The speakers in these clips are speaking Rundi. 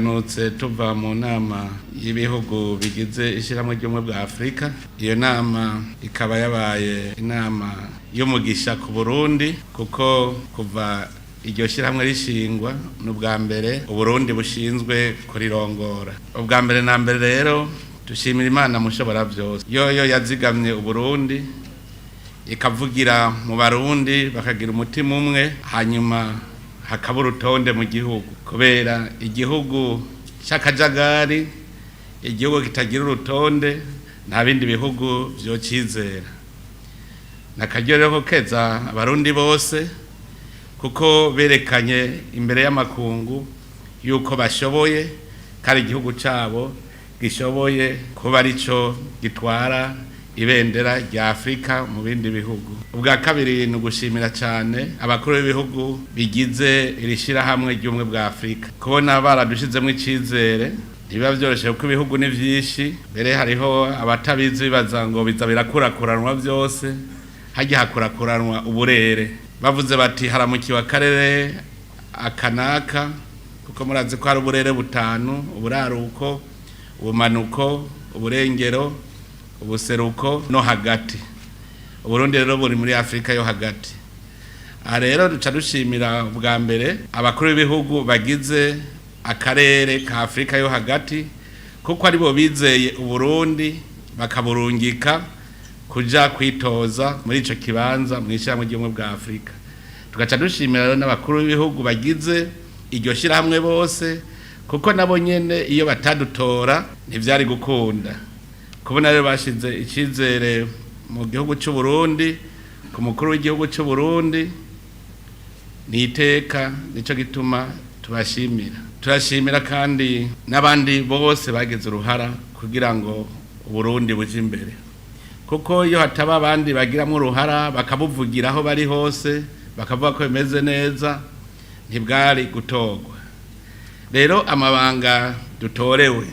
Twateranutse tuva mu nama y'ibihugu bigize ishyirahamwe ry'ubumwe bwa Afurika. Iyo nama ikaba yabaye inama y'umugisha ku Burundi, kuko kuva iryo shyirahamwe rishingwa ni ubwa mbere Uburundi bushinzwe kurirongora. Ubwa mbere na mbere rero dushimira Imana mushobora byose, yoyo yazigamye Uburundi, ikavugira mu Barundi bakagira umutima umwe, hanyuma hakaba urutonde mu gihugu, kubera igihugu cy'akajagari, igihugu kitagira urutonde, nta bindi bihugu vyocizera. Nakaryo rero ko keza Abarundi bose, kuko berekanye imbere y'amakungu yuko bashoboye, kandi igihugu cabo gishoboye kuba arico gitwara ibendera rya Afurika mu bindi bihugu. Ubwa kabiri ni ugushimira cyane abakuru b'ibihugu bigize iri shyirahamwe ry'ubumwe bwa Afurika, kubona baradushizemo icyizere. Ntibiba byoroshye kuko ibihugu ni byinshi, mbere hariho abatabizi bibaza ngo biza birakurakuranwa byose. Hajya hakurakuranwa uburere, bavuze bati haramukiwe akarere akanaka, kuko murazi ko hari uburere butanu: uburaruko, ubumanuko, uburengero, ubuseruko no hagati. Uburundi rero buri muri Afurika yo hagati. Aha rero duca dushimira ubwa mbere abakuru b'ibihugu bagize akarere ka Afurika yo hagati, kuko aribo bizeye Uburundi bakaburungika kuja kwitoza muri ico kibanza mu ishyirahamwe ry'ubumwe bwa Afurika. Tugaca dushimira rero n'abakuru b'ibihugu bagize iryo shyirahamwe bose, kuko nabo nyene iyo batadutora ntivyari gukunda. Kubona rero bashize icyizere mu gihugu cy'u Burundi, ku mukuru w'igihugu cy'u Burundi, ni iteka, nicyo gituma tubashimira. Turashimira kandi n'abandi bose bagize uruhara kugira ngo Uburundi buje imbere, kuko iyo hataba abandi bagiramo uruhara bakabuvugira aho bari hose, bakavuga ko bimeze neza, ntibwari gutorwa. Rero amabanga dutorewe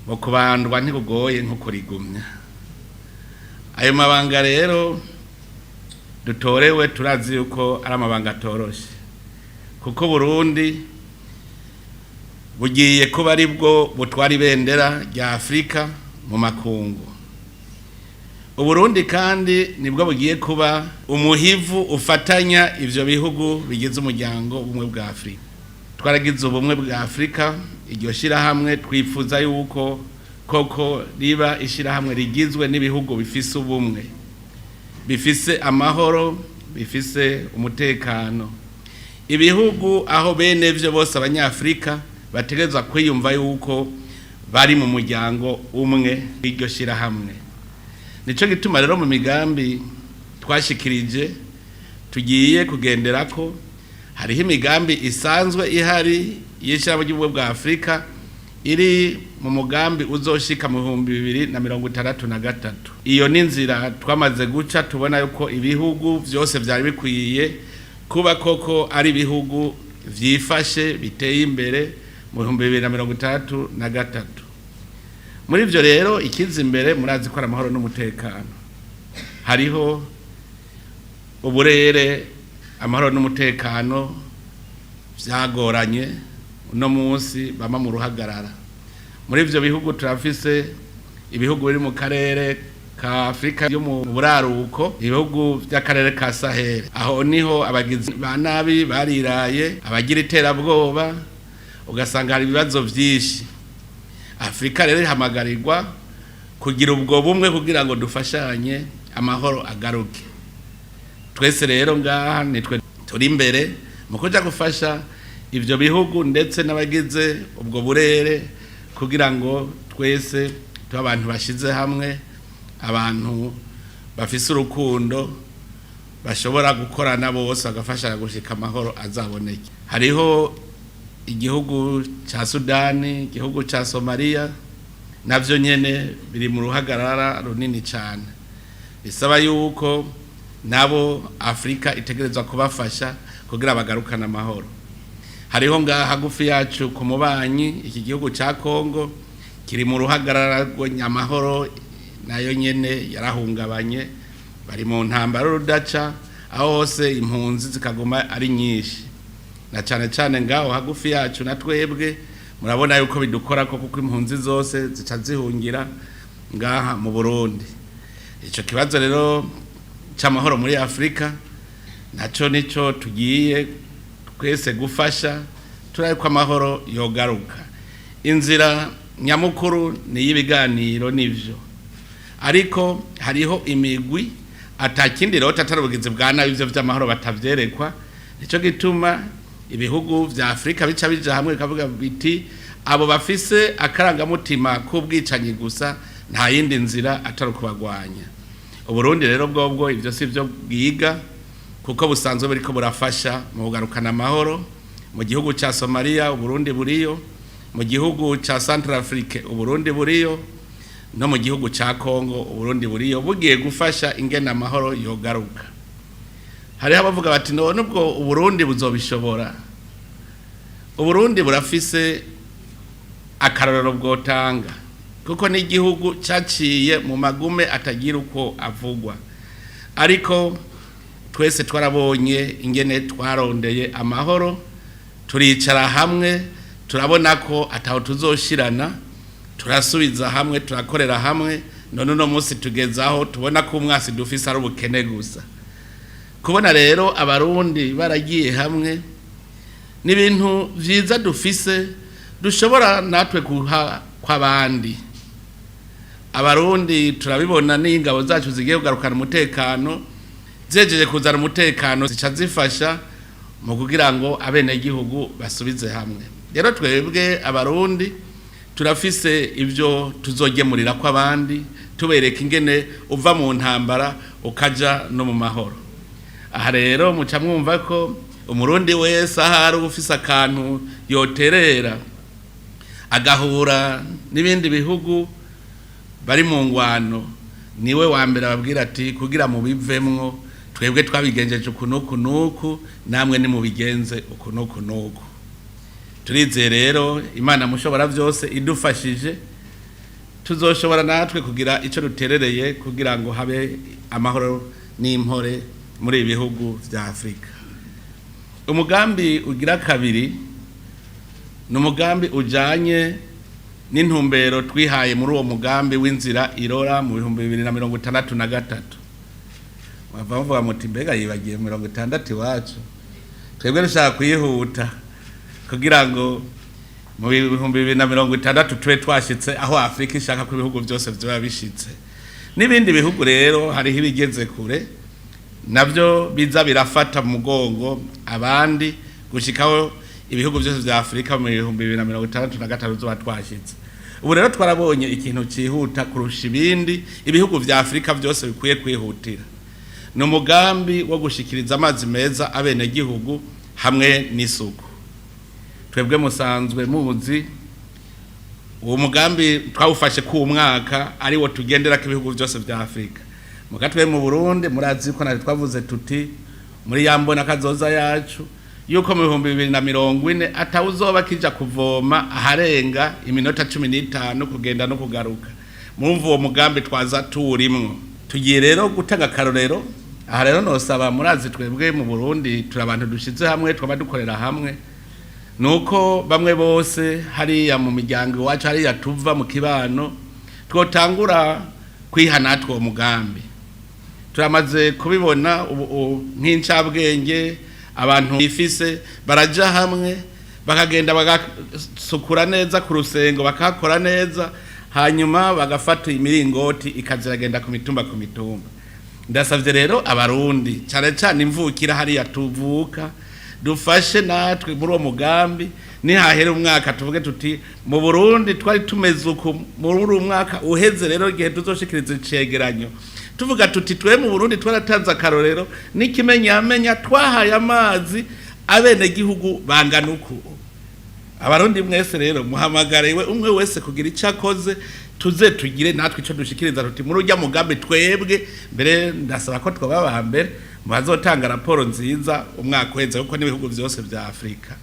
mu kubandwa ntikugoye nko kurigumya. Ayo mabanga rero dutorewe, turazi yuko ari amabanga atoroshe, kuko Burundi bugiye kuba ari bwo butwara ibendera rya Afurika mu makungu. Uburundi kandi nibwo bugiye kuba umuhivu ufatanya ivyo bihugu bigize umuryango ubumwe bwa Afurika. Twaragize ubumwe bwa Afurika, iryo shyirahamwe twifuza yuko koko riba ishyirahamwe rigizwe n'ibihugu bifise ubumwe, bifise amahoro, bifise umutekano, ibihugu aho bene vyo bose Abanyafurika bategerezwa kwiyumva yuko bari mu muryango umwe w'iryo shyirahamwe. Nico gituma rero mu migambi twashikirije tugiye kugenderako, hariho imigambi isanzwe ihari y'ishyirahamwe ry'ubumwe bwa Afurika iri mu mugambi uzoshika mu 2063. Iyo ni inzira twamaze guca, tubona yuko ibihugu vyose vyari bikwiye kuba koko ari ibihugu vyifashe, biteye imbere mu 2063. Muri ivyo rero ikiza imbere murazi ko ari amahoro n'umutekano. Hariho uburere amahoro n'umutekano vyagoranye, uno munsi bama mu ruhagarara. Muri ivyo bihugu turafise ibihugu biri mu karere ka Afrika yo mu buraruko, ibihugu vy'akarere ka Sahel. Aho niho abagizi ba nabi bariraye, abagira iterabwoba, ugasanga hari ibibazo vyinshi. Afrika rero ihamagarirwa kugira ubwo bumwe kugira ngo dufashanye amahoro agaruke. Twese rero ngaha nitwe turi imbere mu kuja gufasha ivyo bihugu ndetse n'abagize ubwo burere, kugira ngo twese tube abantu bashize hamwe, abantu bafise urukundo, bashobora gukorana bose bagafashanya gushika amahoro azaboneke. Hariho igihugu ca Sudani, igihugu ca Somalia, navyo nyene biri mu ruhagarara runini cane, bisaba yuko nabo Afrika itegerezwa kubafasha kugira bagarukane amahoro. Hariho ngaha hagufi yacu ku mubanyi, iki gihugu ca Kongo kiri mu ruhagarara amahoro nayo nyene yarahungabanye, bari mu ntambara rudaca, aho hose impunzi zikaguma ari nyinshi. Na cane cane ngaho hagufi yacu na twebwe murabona yuko bidukora ko, kuko impunzi zose zica zihungira ngaha mu Burundi. Ico kibazo rero c'amahoro muri Afrika naco nico tugiye twese gufasha, turabe ko amahoro yogaruka. Inzira nyamukuru ni iy'ibiganiro, nivyo, ariko hariho imigwi atakindi rero atari ubugizi bwa nabi, ivyo vy'amahoro batavyerekwa. Nico gituma ibihugu vya Afrika bica bija hamwe bikavuga biti: abo bafise akarangamutima k'ubwicanyi gusa, nta yindi nzira atari ukubagwanya. Uburundi rero bwobwo ivyo si byo bwiga, kuko busanzwe buriko burafasha mu kugarukana amahoro mu gihugu ca Somalia. Uburundi buriyo mu gihugu ca Centrafrique, Uburundi buriyo no mu gihugu ca Congo, Uburundi buriyo bugiye gufasha ingene amahoro yogaruka. Hariho abavuga bati: none ubwo Uburundi buzobishobora? Uburundi burafise akarorero bwotanga, kuko n'igihugu caciye mu magume atagira uko avugwa, ariko twese twarabonye ingene twarondeye amahoro, turicara hamwe, turabona ko ataho tuzoshirana, turasubiza hamwe, turakorera hamwe. None uno munsi tugezaho tubona ko umwasi dufise ari ubukene gusa. Kubona rero Abarundi baragiye hamwe ni ibintu vyiza dufise, dushobora natwe guha kw'abandi. Abarundi turabibona n'ingabo zacu zigiye kugarukana umutekano, zejeje kuzana umutekano, zica zifasha mu kugira ngo abenegihugu basubize hamwe. Rero twebwe Abarundi turafise ibyo tuzogemurira ko abandi, tubereka ingene uva mu ntambara ukaja no mu mahoro. Aha rero muca mwumva ko Umurundi wese ahari ufise akantu yoterera, agahura n'ibindi bihugu bari mu ngwano, niwe wa mbere ababwira ati: kugira mubivemwo, twebwe twabigenjeje uku n'uku n'uku, namwe nimubigenze uku n'uku n'uku. Turizeye rero Imana mushobora byose idufashije, tuzoshobora natwe kugira icyo duterereye kugira ngo habe amahoro n'impore muri ibi bihugu vya Afurika. Umugambi ugira kabiri ni umugambi ujanye n'intumbero twihaye muri uwo mugambi w'inzira irora mu 2063. Bava bavuga muti: mbega yibagiye 60 iwacu? Twebwe dushaka kuyihuta kugira ngo mu 2060 tube twashitse aho Afurika ishaka ko ibihugu byose vyoba bishitse. N'ibindi bihugu rero hariho ibigeze kure, nabyo biza birafata mu mugongo abandi gushikaho ibihugu byose vya Afurika mu 2063 zoba twashitse. Ubu rero twarabonye ikintu cihuta kurusha ibindi ibihugu vya Afurika byose bikwiye kwihutira, ni umugambi wo gushikiriza amazi meza abenegihugu hamwe n'isuku. Twebwe musanzwe muzi uwo mugambi twawufashe ku mwaka ari wo tugendera ko ibihugu byose vya Afurika. Muga twe mu Burundi murazi ko natwe twavuze tuti muri ya mbona kazoza yacu yuko mu 2040 atawuzoba kija kuvoma aharenga iminota 15 kugenda no kugaruka. Murumva uwo mugambi twaza tuwurimwo. Tugiye rero gutanga akarorero. Aha rero nosaba, murazi twebwe mu Burundi turi abantu dushize hamwe, twaba dukorera hamwe, nuko bamwe bose hariya mu miryango iwacu, hariya tuva mu kibano, twotangura kwiha natwe uwo mugambi. Turamaze kubibona ubu nk'incabwenge, abantu bifise baraja hamwe, bakagenda bagasukura neza ku rusengo, bakahakora neza, hanyuma bagafata imiringoti ikaziragenda ku mitumba ku mitumba. Ndasavye rero Abarundi, cane cane imvukira hariya tuvuka, dufashe natwe muri uwo mugambi. Nihahera umwaka tuvuge tuti: mu Burundi twari tumeze uku muri uyu mwaka uheze. Rero igihe tuzoshikiriza icegeranyo, tuvuga tuti: twe mu Burundi twaratanze akarorero n'ikimenyamenya, twahaye amazi abenegihugu bangana uku. Abarundi mwese rero muhamagariwe umwe wese kugira icyo akoze, tuze tugire natwe icyo dushikiriza tuti muri urya mugambi twebwe mbere. Ndasaba ko twaba aba mbere mu bazotanga raporo nziza umwaka uheze, kuko n'ibihugu byose vya Afurika.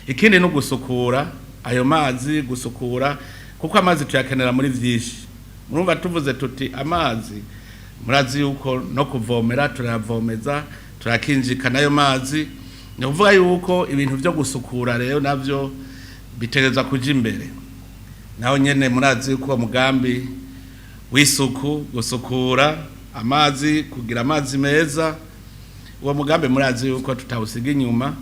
Ikindi ni ugusukura ayo mazi, gusukura, kuko amazi tuyakenera muri vyinshi. Murumva tuvuze tuti amazi, murazi yuko no kuvomera turayavomeza, turakinjika n'ayo mazi. Ni ukuvuga yuko ibintu vyo gusukura rero navyo bitegerezwa kuja imbere. Naho nyene murazi yuko uwo mugambi w'isuku, gusukura amazi, kugira amazi meza, uwo mugambi murazi yuko tutawusiga inyuma,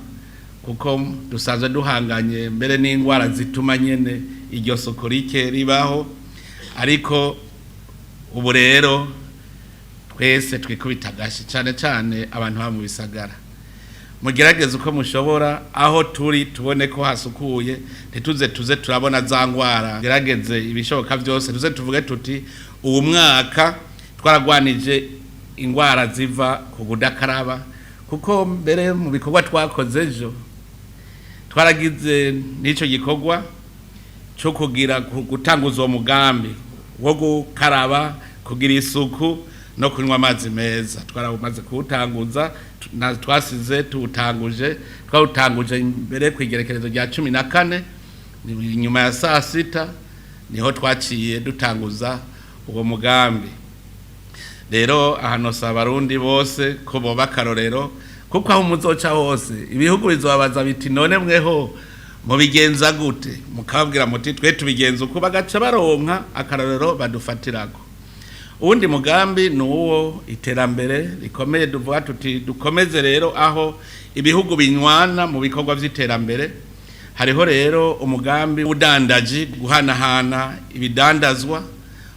kuko dusanzwe duhanganye mbere n'indwara zituma nyene iryo suku rike ribaho. Ariko ubu rero twese twikubita agashi, cane cane abantu baba mu bisagara, mugerageze uko mushobora aho turi tubone ko hasukuye, ntituze tuze turabona za ngwara. Gerageze ibishoboka byose tuze tuvuge tuti uwu mwaka twaragwanije ingwara ziva ku kudakaraba. Kuko mbere mu bikorwa twakoze ejo, twaragize n'ico gikorwa cyo kugira gutanguza uwo mugambi wo gukaraba, kugira isuku no kunywa amazi meza. Twaramaze kuwutanguza, twasize tuwutanguje, twawutanguje mbere ku igerekerezo rya 14 nyuma ya saa sita, niho twaciye dutanguza uwo mugambi. Rero aha nosaba abarundi bose ko boba akarorero, kuko aho muzoca hose ibihugu bizobabaza biti: "None mweho mubigenza gute?" Mukababwira muti: "Twe tubigenza uko", bagaca baronka akarorero badufatirako. Uwundi mugambi ni uwo iterambere rikomeye. Duvuga tuti dukomeze rero aho ibihugu binywana mu bikorwa vy'iterambere. Hariho rero umugambi w'udandaji, guhanahana ibidandazwa.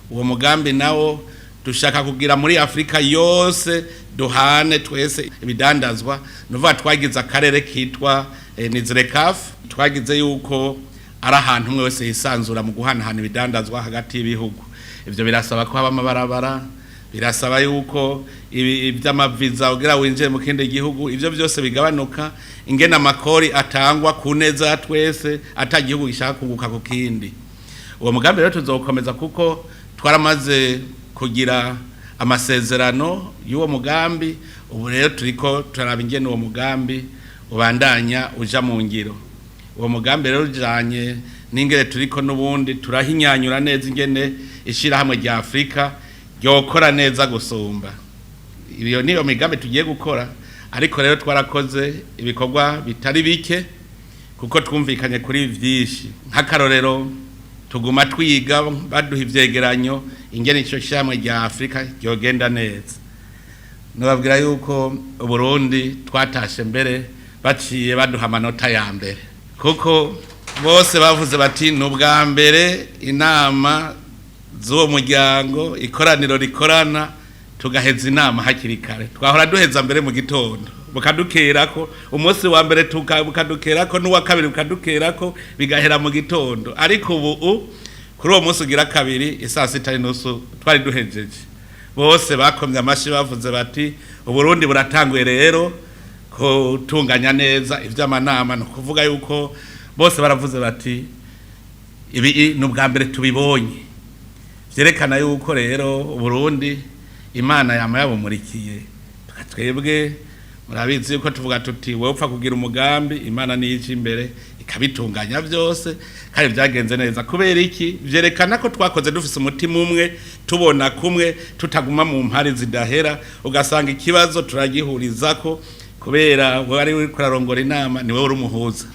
Uwo mugambi nawo dushaka kugira muri Afrika yose duhane twese ibidandazwa. Nuvuga twagize akarere kitwa Nizlecaf, twagize yuko ari ahantu umwe wese yisanzura mu guhanahana ibidandazwa hagati y'ibihugu. Ivyo birasaba ko haba amabarabara, birasaba yuko ivy'amaviza kugira winjire mu kindi gihugu, ivyo byose bigabanuka, ingene amakori atangwa ku neza ya twese, ata gihugu gishaka kunguka ku kindi. Uwo mugambi rero tuzowukomeza, kuko twaramaze kugira amasezerano y'uwo mugambi. Ubu rero turiko turaraba ingene uwo mugambi ubandanya uja mu ngiro. Uwo mugambi rero ujanye n'ingene turiko n'ubundi turahinyanyura neza ingene ishirahamwe rya Afrika ryokora neza gusumba. Iyo niyo migambi tugiye gukora. Ariko rero twarakoze ibikorwa bitari bike, kuko twumvikanye kuri vyinshi. Nk'akarorero, tuguma twiga, baduha ivyegeranyo ingene ico shirahamwe rya Afrika ryogenda neza. Nababwira yuko Uburundi twatashe mbere baciye baduha amanota ya mbere, kuko bose bavuze bati ni ubwa mbere inama z'uwo muryango, ikoraniro rikorana, tugaheza inama hakiri kare. Twahora duheza mbere mu gitondo, bukadukerako umunsi wa mbere, bukadukerako n'uwa kabiri, bukadukerako, bigahera mu gitondo. Ariko ubu kuri uwo munsi ugira kabiri, isaa 6:30 twari duhejeje. Bose bakomye amashi, bavuze bati Uburundi buratanguye rero kutunganya neza ivy'amanama. Ni ukuvuga yuko bose baravuze bati ibi ni ubwa mbere tubibonye. Vyerekana yuko rero Uburundi Imana yama yabumurikiye. Twebwe murabizi yuko tuvuga tuti wowe upfa kugira umugambi, Imana niyo ija imbere ikabitunganya byose. Kandi byagenze neza. Kubera iki? Vyerekana ko twakoze dufise umutima umwe, tubona kumwe, tutaguma mu mpari zidahera, ugasanga ikibazo turagihurizako. Kubera wowe ari uriko urarongora inama, ni wowe uri umuhuza.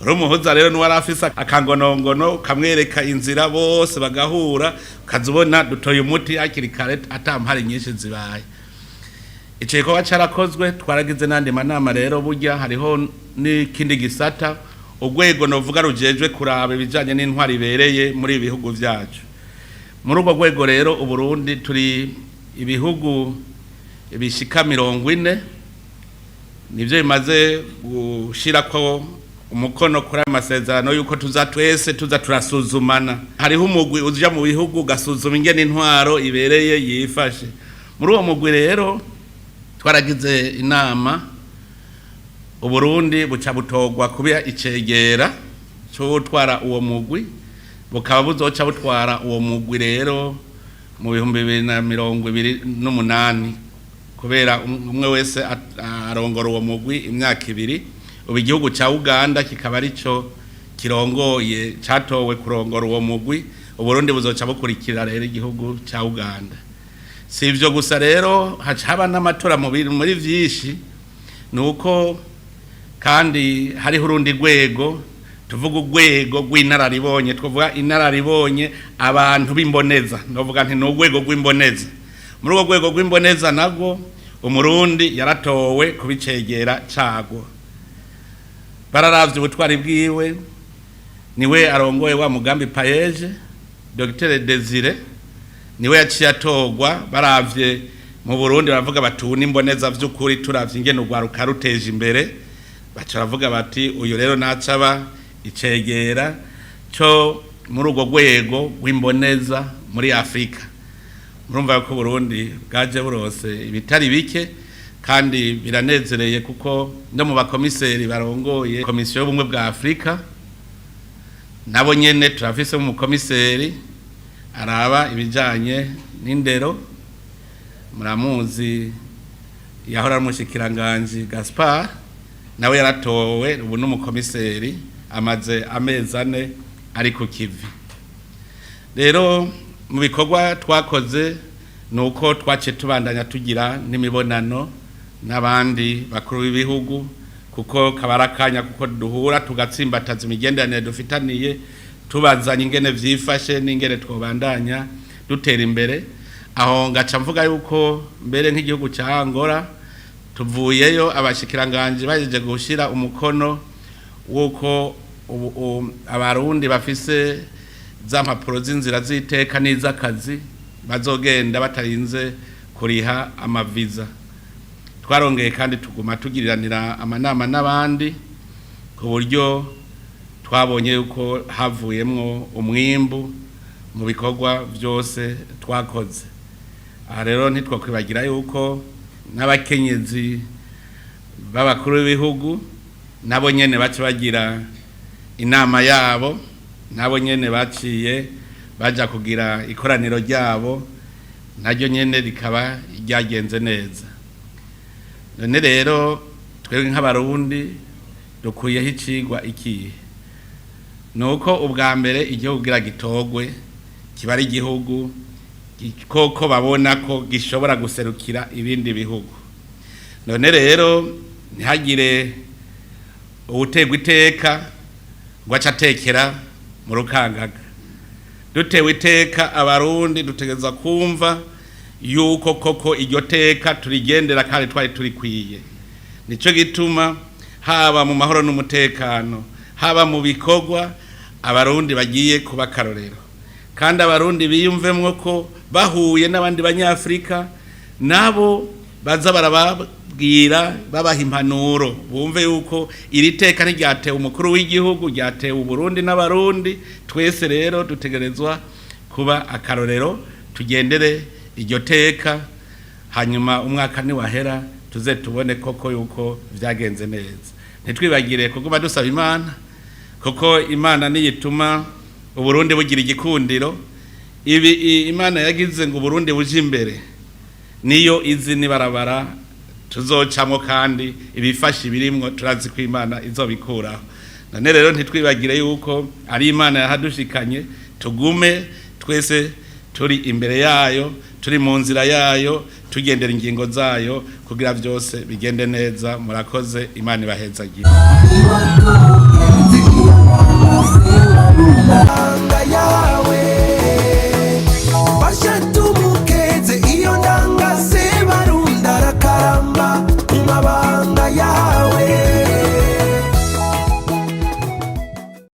Uri umuhuza rero, niwe afise akangonongono kamwereka inzira, bose bagahura, ukaza ubona dutoye umuti hakiri kare, ata mpari nyinshi zibaye. Ico gikorwa carakozwe. Twaragize n'andi manama rero. Burya hariho n'ikindi gisata, urwego novuga rujejwe kuraba ibijanye n'intwari ibereye muri ibi bihugu vyacu. Muri urwo rwego rero, Uburundi turi ibihugu bishika 40 nivyo bimaze gushirako umukono kuri ayo masezerano yuko tuza twese tuza turasuzumana. Hariho umugwi uja mu bihugu ugasuzuma ingene intwaro ibereye yifashe. Muri uwo mugwi rero twaragize inama, Uburundi buca butorwa kuba icegera cyo gutwara uwo mugwi, bukaba buzoca butwara uwo mugwi rero mu 2028, kubera umwe wese arongora uwo mugwi imyaka 2. Ubu igihugu ca Uganda kikaba arico kirongoye, catowe kurongora uwo mugwi. Uburundi buzoca bukurikira rero igihugu ca Uganda. Si ivyo gusa rero, haca haba n'amatora muri vyinshi. Nuko Kandi hariho urundi rwego, tuvuga urwego rw'inararibonye, twavuga inararibonye abantu b'imboneza, ndavuga nti ni urwego rw'imboneza. Muri urwo rwego rw'imboneza nabwo Umurundi yaratowe kubicegera cago. Bararavye ubutwari bwiwe, niwe arongoye wa mugambi PAEEJ, Dr Desire, niwe yaciye atorwa. Baravye mu Burundi baravuga bati: "Ubu n'imboneza vy'ukuri, turavye ingene urwaruka ruteje imbere." Baca baravuga bati: "Uyu rero nacaba icegera co muri urwo rwego rw'imboneza muri Afrika." Murumva ko Burundi bwaje burose ibitari bike, kandi biranezereye kuko no mu bakomiseri barongoye Komisiyo y'Ubumwe bwa Afrika, nabo nyene turafise umukomiseri araba ibijanye n'indero, muramuzi, yahora ari umushikiranganji Gaspard, nawe yaratowe, ubu n'umukomiseri, amaze amezi 4 ari ku kivi. Rero mu bikorwa twakoze ni uko twaciye tubandanya tugira n'imibonano n'abandi bakuru b'ibihugu, kuko kabara akanya kuko duhura tugatsimbataza imigenderanire dufitaniye, tubazanye ingene vyifashe n'ingene twobandanya dutera imbere. Aho ngaca mvuga yuko mbere nk'igihugu ca Angola, tuvuyeyo abashikiranganje bajeje gushira umukono wuko Abarundi bafise za mpapuro z'inzira z'iteka n'iz'akazi bazogenda batarinze kuriha amaviza. Twarongeye kandi tuguma tugiriranira amanama n'abandi, ku buryo twabonye yuko havuyemwo umwimbu mu bikorwa byose twakoze. Aha rero ntitwakwibagira yuko n'abakenyezi b'abakuru b'ibihugu nabo nyene baca bagira inama yabo, nabo nyene baciye baja kugira ikoraniro ryabo, naryo nyene rikaba ryagenze neza. None rero twebwe nk'Abarundi dukuyeho icigwa ikihe? Nuko ubwa mbere igihugu kugira gitogwe kiba ari igihugu koko babona ko gishobora guserukira ibindi bihugu. None rero ntihagire uwutegwa iteka ngo ace atekera mu rukangaga. Dutewe iteka, Abarundi dutegereza kumva yuko koko iryo teka turigendera kandi twari turikwiye. Nico gituma haba mu mahoro n'umutekano, haba mu bikorwa, Abarundi bagiye kuba akarorero, kandi Abarundi biyumvemwo ko bahuye n'abandi Banyafrika, nabo baza barababwira, babaha impanuro, bumve yuko iri teka ntiryatewe umukuru w'igihugu, ryatewe Uburundi n'Abarundi twese. Rero dutegerezwa kuba akarorero, tugendere iryo teka, hanyuma umwaka niwahera tuze tubone koko yuko vyagenze neza. Ntitwibagire kuguma dusaba Imana, kuko Imana niyo ituma Uburundi bugira igikundiro. Ibi Imana yagize ngo Uburundi buje imbere, niyo izi nibarabara tuzocamwo, kandi ibifasha ibirimwo turazi ko Imana izobikuraho. None rero ntitwibagire yuko ari Imana yahadushikanye, tugume twese turi imbere yayo, turi mu nzira yayo, tugendera ingingo zayo kugira vyose bigende neza. Murakoze, Imana ibahezagire.